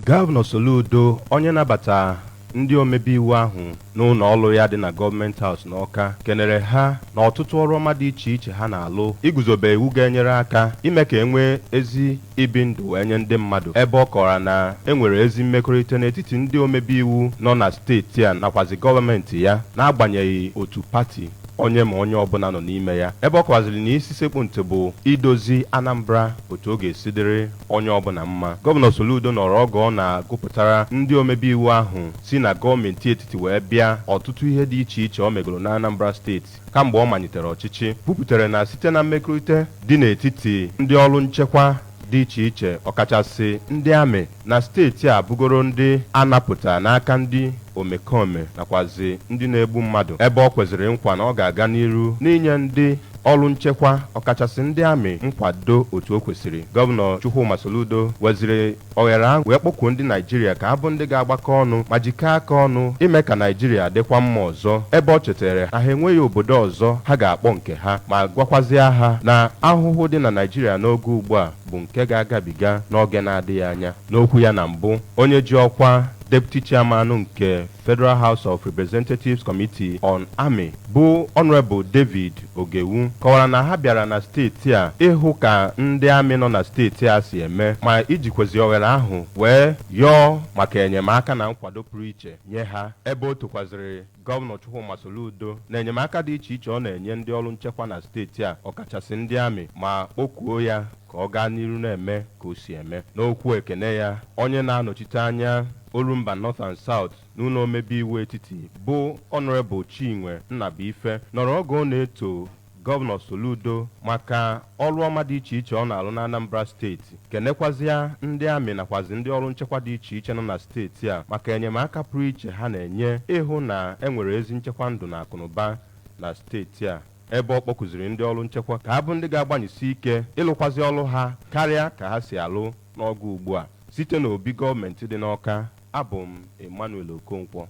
Gọvanọ Soludo, onye nabata ndị omebe iwu ahụ n'ụlọ ọrụ ya dị na Government House n'Awka, kenere ha na ọtụtụ ọrụ ọma dị iche iche ha na-alụ iguzobe iwu ga-enyere aka ime ka e nwee ezi ibi ndụ wee nye ndị mmadụ, ebe ọ kọwara na e nwere ezi mmekọrịta n'etiti ndị omebe iwu nọ na steeti a nakwazi gọọmenti ya, n'agbanyeghị otu pati onye ma onye ọbụla nọ n'ime ya, ebe ọ kọwaziri na isi sekpu ntị bụ idozi Anambra otu ọ ga-esi dịrị onye ọbụla mma. Gọvanọ Soludo nọrọ oge ọ na-agụpụtara ndị omebe iwu ahụ si na gọọmenti etiti wee bịa ọtụtụ ihe dị iche iche o megoro na Anambra Steeti kamgbe ọ malitere ọchịchị, kwupụtara na site na mmekọrịta dị n'etiti ndị ọrụ nchekwa dị iche iche, ọkachasị ndị amị na steeti a, bugoro ndị anapụta n'aka ndị omekome nakwazi ndị na-egbu mmadụ, ebe ọ kwezịrị nkwa na ọ ga-aga n'iru n'inye ndị ọrụ nchekwa, ọkachasị ndị amị, nkwado otu o kwesịrị. Gọvanọ Chukwuma Soludo weziri oghere ahụ wee kpọkuo ndị Naijiria ka ha bụ ndị ga-agbakọ ọnụ ma jikọọ aka ọnụ ime ka Naijiria dịkwa mma ọzọ, ebe ọ chetara na ha enweghị obodo ọzọ ha ga-akpọ nke ha, ma gwakwazie ha na ahụhụ dị na Naijiria n'oge ugbu a bụ nke ga-agabiga n'oge na-adịghị anya. N'okwu ya na mbụ, onye ji ọkwa Deputy Chairman nke Federal House of Representatives Committee on Army, bụ Honorable David Ogewu, kọwara na ha bịara na steeti a ịhụ ka ndị amị nọ na steeti a si eme, ma ijikwezi oghere ahụ wee yọọ maka enyemaka na nkwado pụrụ iche nye ha, ebe o tokwaziri Gọvanọ Chukwuma Soludo na enyemaka dị iche iche ọ na-enye ndị ọrụ nchekwa na steeti a, ọkachasị ndị amị, ma kpọkuo ya ka ọ gaa n'iru na-eme ka o si eme. N'okwu ekene ya, onye na-anọchite anya Orumba North and South n'ụlọ omebe iwu etiti, bụ Honorable Chinwe Nnabuife, nọrọ oge ọ na-eto Gọvanọ Soludo maka ọrụ ọma dị iche iche ọ na-arụ na Anambra Steeti, kenekwazịa ndị amị nakwazi ndị ọrụ nchekwa dị iche iche nọ na steeti a maka enyemaka pụrụ iche ha na-enye ịhụ na enwere ezi nchekwa ndụ na akụnụba na steeti a, ebe ọ kpọkụziri ndị ọrụ nchekwa ka ha bụ ndị ga-agbanyesi ike ịlụkwazi ọrụ ha karịa ka ha si alụ n'oge ugbu a. Site n'obi gọọmenti dị n'Awka, abụ m Emmanuel Okonkwo.